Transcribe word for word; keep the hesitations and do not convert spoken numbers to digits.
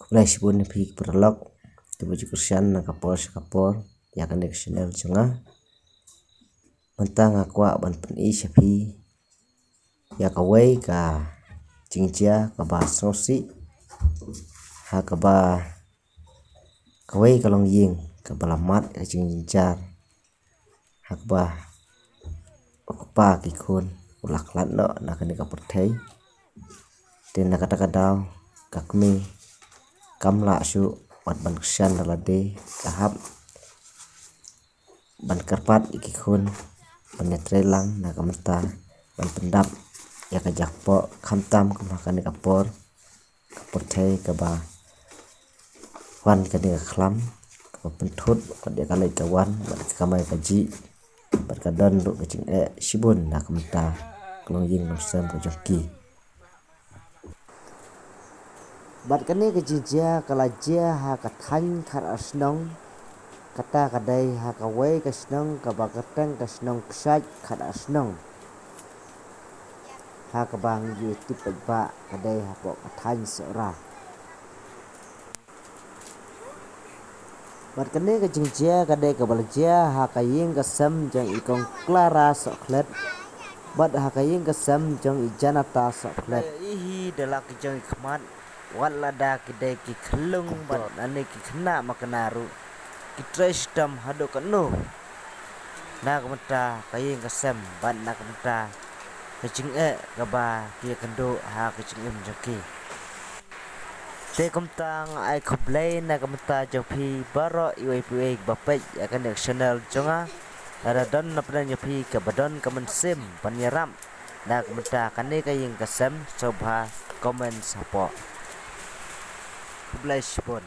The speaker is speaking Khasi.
Khublei shibun ïa phi ki paralok kiba ju kyrshan na ka por sha ka por ïa kane ka channel jong nga. Mynta nga kwah ban pyni sha phi ïa kawei ka jingjia kaba sngewsih, ha kaba kawei ka longïing kaba la mad ïa ka jingjynjar, ha kaba u kpa ki khun u la khlad noh na kane ka pyrthei. Te na kata ka daw ka kmie kam lah shuh wat ban kyrshan da lade, ka hap ban kyrpad ïa ki khun ban ïatrei lang na ka bynta ban pyndap ïa ka jakpoh, khamtam kum ha kane ka por ka pyrthei kaba wan kane ka khlam kaba pynthut bad ïa ka leit ka wan bad ka kamai kajih bad ka don ruh ka jingeh shibun na ka bynta ka longïing longsem ka jong ki. Bad kane ka jingjia ka la jia ha ka thaiñ Khadarshnong, kata ka dei ha kawei ka shnong kaba kyrteng ka shnong Kshaid Khadarshnong, ha kaba ngi ju tip paidbah ka dei hapoh ka thaiñ Sohra. Bad kane ka jingjia ka dei kaba la jia ha ka ïing ka sem jong i Kong Clara Sohkhlet bad ha ka ïing ka sem jong i Janata Sohkhlet. I hi da la ki jong i khmat, wat lada ki dei ki khyllung bad nane ki khynnah makna ruh, ki trei shitom haduh katno na ka bynta ka ïing ka sem bad na ka bynta ka jingeh kaba ki ïakynduh ha ka jingim jong ki. Te kumta nga ai khublei na ka bynta jong phi baroh iwei pa iwei ba peit ïa kane ka channel jong nga. Lada don na pdeng jong phi kaba don ka mynsiem ban ïarap na ka bynta kane ka ïing ka sem, sngewbha comment hapoh. Khublei shibun.